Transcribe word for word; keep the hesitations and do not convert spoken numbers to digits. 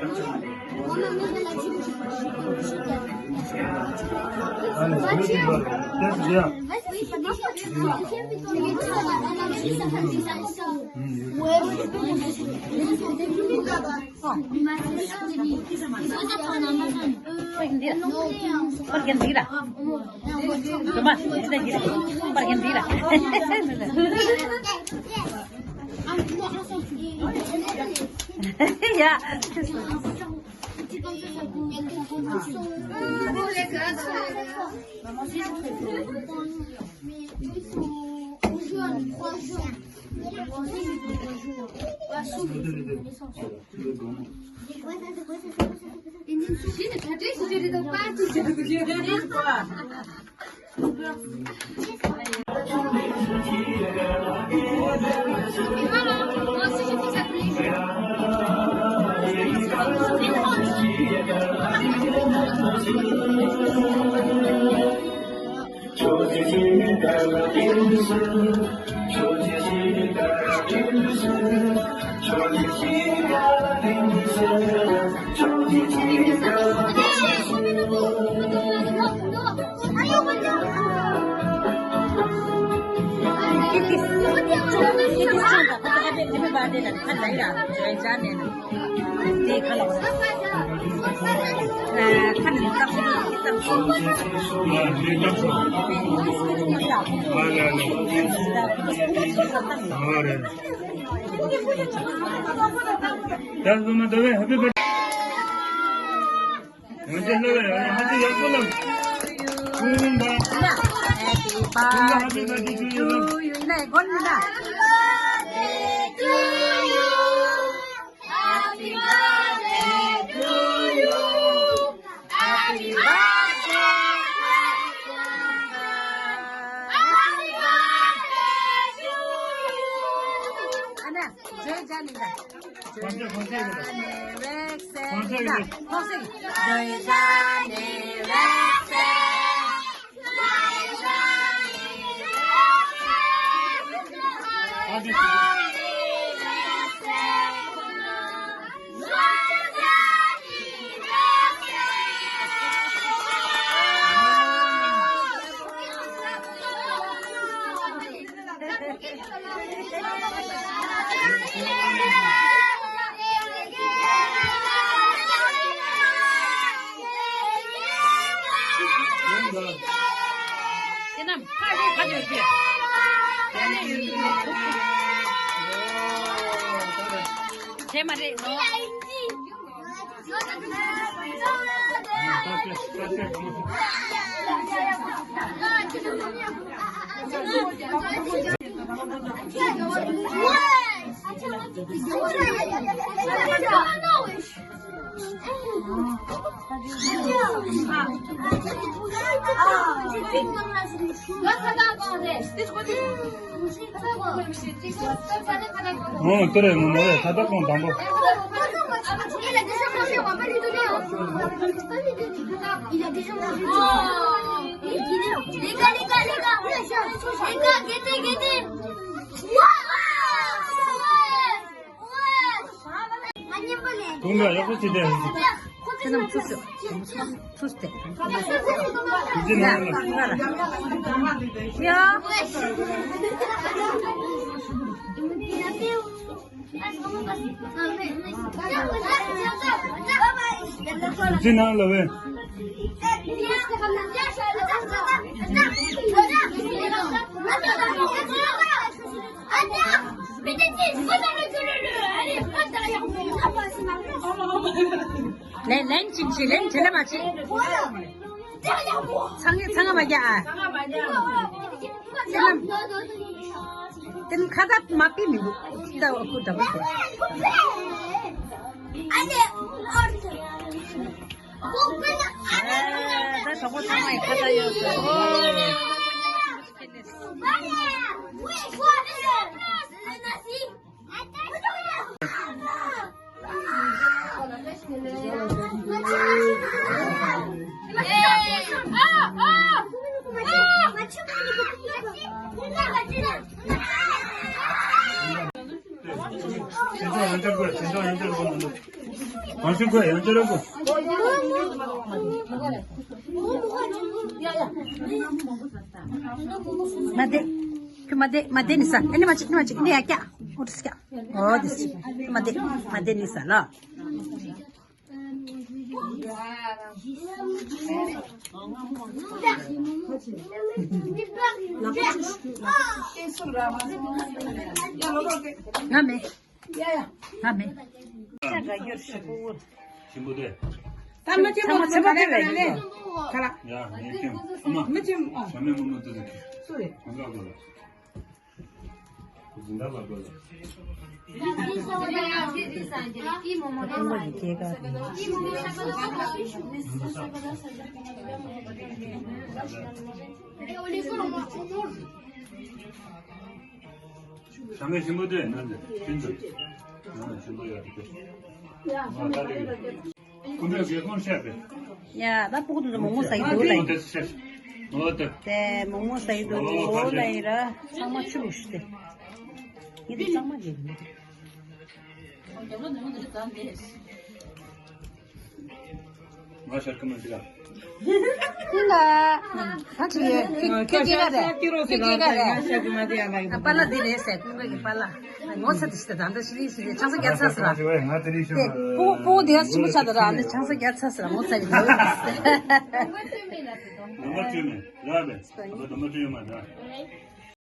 ཡ། Happy birthday. Happy birthday to you. Happy birthday to you. Happy birthday to you. Happy birthday. Happy birthday to you. Ana, Joy Janinda. Joy Jane Vekse. Joy Jane Vekse. ཨོ། དེ་རེད། ངོ་མ་རེད། ད་ལྟ་ཁོང་དང་པོ། དུང་ལ་ཡག་པོ་བྱེད་དེ། ཁྱེད་རྣམས་ཚུར་ཤོག་ཚུར་ཏེ། ཡ། ཅི་ནང་ལ་བས། ལན་ལན་ཅིག་ཅིག་ལན་བྱེད་ལ་མ་བྱེད། ཚང་ཚང་མ་རྒྱ་ཨ། དེ་ནམ་དེ་ནམ་ཁ་ད་མ་པི་མི་འདུག་ད་འོ་ཁུ་ད་བུ་ཁུ། ད་གྲོགས་པོ་ཚང་མ་ཡི་ཁ་ད་ཡོད་སོ། ཁོ་ཡང་ཅི་རེད་གོ། མ་བསྡད། ཁྱོད་མ་བསྡད། མ་བསྡད་ནི་ས། ཨེ་ནི་མ་ཅིག་ནི་མ་ཅིག་ནི་ཡ་ཀྱ། འོ་དེ་སི་ཀྱ། འོ་དེ་སི། མ་བསྡད། མ་བསྡད་ནི་ས་ལ། ང་མེད། ང་མེད། ཆེན་པོ་དེ། ད་མི་ཆེན་པོ་ཚང་མ་ཚེ་པ་དེ་ག་ལ་ལེ། ག་ལ། ཡ་ངས་ཁྱོད་ཨ་མ། མི་ཆེན་པོ། ཞྭ་མོའི་མོ་མོ་དེ་དེ། སུ་རེད། གང་ག་གོ་ལ། འཛིན་བདག་ལ་གོ་ལ། ཞྭ་མོའི་ཆེན་པོ་དེ་ནང་དེ་ཤིན་ཏུ་ནང་ཆེན་པོ་ཡོད་དེ། ང་ད་ལྟ་ཡོད། ཁོ་ཚོས་གེ་ཁོང་བཤད་པས། ཡ་ད་ཕྲུ་གུ་དེ་ཚོ་མོག་མོག་ཟ་གི་འདུག་ལ། ཨོ་དེ་ཤེས། ཨོ་དེ། དེ་མོག་མོག་ཟ་གི་འདུག་ལ་ཡིན་ར་ཚང་མ་ཆུ་མུ་ཤུ་དེ། ཡིན་དེ་གཙང་མ་རེད། ང་ཤར་ཁ་མ་འདི་ལ། ཁྱི་ལ། ཁ་ཆེ་ཡོད། ཁྱི་ཁྱི་སྐྱེ་ག་རེད། ཁྱི་སྐྱེ་ག་རེད། ཨ་པ་ལ་འདི་རེད་ཟེར་ཀུན་དགའ་གི་པ་ལ། ངོ་ཚ་དེ་ཞིག་ད་ད་ལྟ་ཤི་རིང་ཤི་རིང་ཆང་ས་རྒྱག་ཚར་ཟེར་ར། དེ་ཕྲུ་གུ་དེ་ཡ་ཆི་མོ་ཆགས་ད་ར་ཨ་ནི་ཆང་ས་རྒྱག་ཚར་ཟེར་ར་ངོ་ཚ་གི་འདུག་ནམ་པ་བཅུ་མེད་ར་བས། ཨ་པ་ནམ་པ་བཅུ་ཡོད་མ་རེད།